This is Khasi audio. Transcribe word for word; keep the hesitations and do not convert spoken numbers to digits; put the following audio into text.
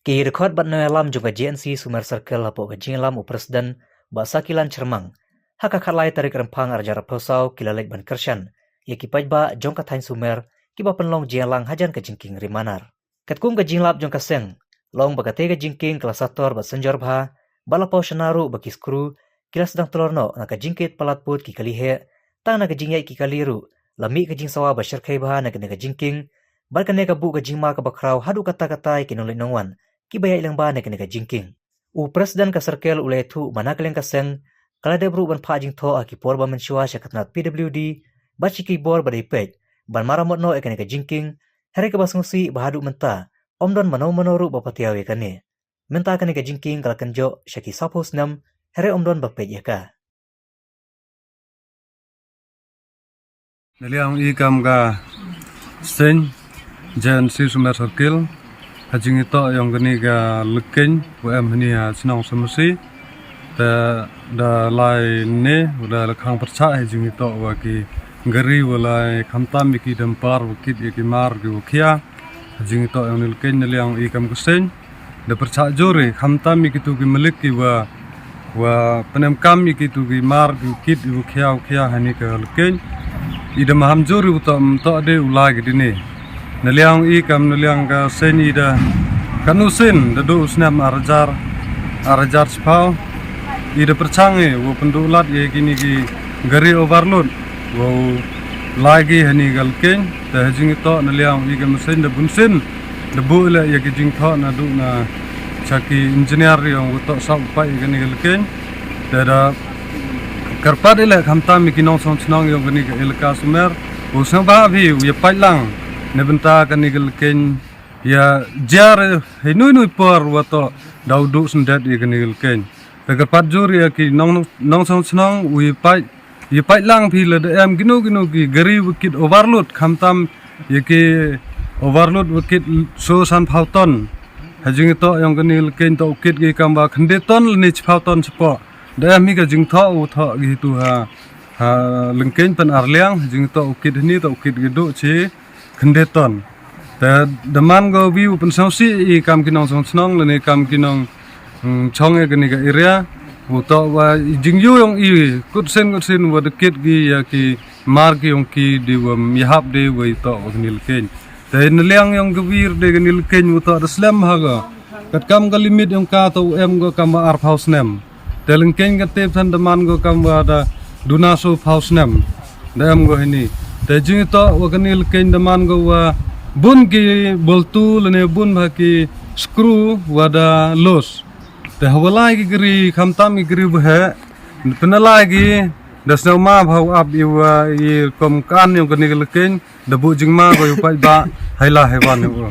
Ki dkhot bad nongïalam jong ka J N C Sumer Circle hapoh ka jingïalam u President Bah Sakilan Chyrmang, ha ka khatlai tarik Rymphang arhajar arphew saw ki la leit ban kyrshan ïa ki paidbah jong ka thaiñ Sumer kiba pynlong jingïalang hajan ka jingkieng Rimanar. Katkum ka jinglap jong ka seng, long ba katei ka jingkieng ka la sator bad synjor bha, bad la paw shynna ruh ba ki skru ki la sdang tlor noh na ka jingkit palat put ki kali heh, tang na ka jingïaid ki kali ruh la mih ka jingsawa ba shyrkhei bha na kane ka jingkieng, bad kane ka buh ka jingma kaba khraw haduh katta katta ïa ki nongleit nongwan kiba ïaid lyngba na kane ka jingkieng. U President ka Circle u la ïathuh ba na ka liang ka seng ka la dep ruh ban phah jingthoh ha ki por ba mynshuwa sha ka tnat P W D bad sha ki bor ba dei peit, ban maramot noh ïa kane ka jingkieng, hynrei kaba sngewsih ba haduh mynta ym don mano mano ruh ba patiaw ïa kane. Mynta kane ka jingkieng ka la kynjoh sha ki sawphew snem, hynrei ym don ba peit ïa ka. Na liang i kam ka seng J N C Sumer Circle, ha jingïatoh ïong kane ka lykein wa em hani ha shnong Samasi. Te da lai ne wa da la khang pyrchah ha jingïatoh wa ki gari wa lai khamtam ïa ki dumpar wa kit ïa ki mar ki wa khia. Ha jingïatoh ïong kane lykein na liang i kam ka seng da pyrchah jur i khamtam ïa kitu ki malik ki wa wa pynem kam ïa kitu ki mar ki kit i wa khia wa khia hani ka lykein. I da maham jur i wa toh toh de u lai ki dine. Na liang i kam na liang ka seng i da kanu seng da du u snem arhajar arhajar chiphaw. I da pyrchang i wa pynduh lad ïa kini ki gari overload wa u lai ki hani ka lykein. Te ha jingïatoh na liang i kam seng da bun seng da buh leh ïa ki jingthoh na du na cha ki engineer ïong wa toh sap pai ïa kani ka lykein. Te da kyrpad i leh khamtam ïa ki nongshong shnong ïong kani ka elaka Sumer, u sngewbha phi u ïa pait lang na bynta kani ka lykein ïa jar hynui nui por wa toh da u du syndet ïa kani ka lykein. Te kyrpad jur ïa ki nong nongshong shnong u ïa pait ïa pait lang phi lada em kino kino ki gari wa kit overload khamtam ïa ki overload wa kit so san phaw ton. Ha jingïatoh ïong kani lykein toh u kit ki kam ba khyndiat ton lane chiphaw ton chapoh. Da em hi ka jingthoh u thoh ki tu ha ha lykein pyn arliang ha jingïatoh u kit hini toh u kit ki du chi khyndiat ton. Te da man ko wi u pynsngewsih i kam ki nongshong shnong lane kam ki nong mm, chong ïa kani ka area. U toh wa i jingyu ïong i kut sien kut sien wa da kit ki ïa ki mar ki ïong ki di wa ïahap de wa i toh wa kani lykein. Te na liang ïong ka wir de kani lykein u toh da slem ha ka. Katkam ka limit ïong ka toh u em ko kam wa arphaw snem. Te lykein ka tip san da man ko kam wa da duna so phaw snem. Da em ko hini. Te jingïatoh wa kani lykein da man ko wa bun ki boltu lane bun bha ki skru wa da los. Te ha wa lai ki gari khamtam ki gari wa heh. Te na lai ki da sngewma bha u ap i wa i kom kan ïong kani ka lykein da buh jingma ko ïa u paidbah hai la hai wan ïong u.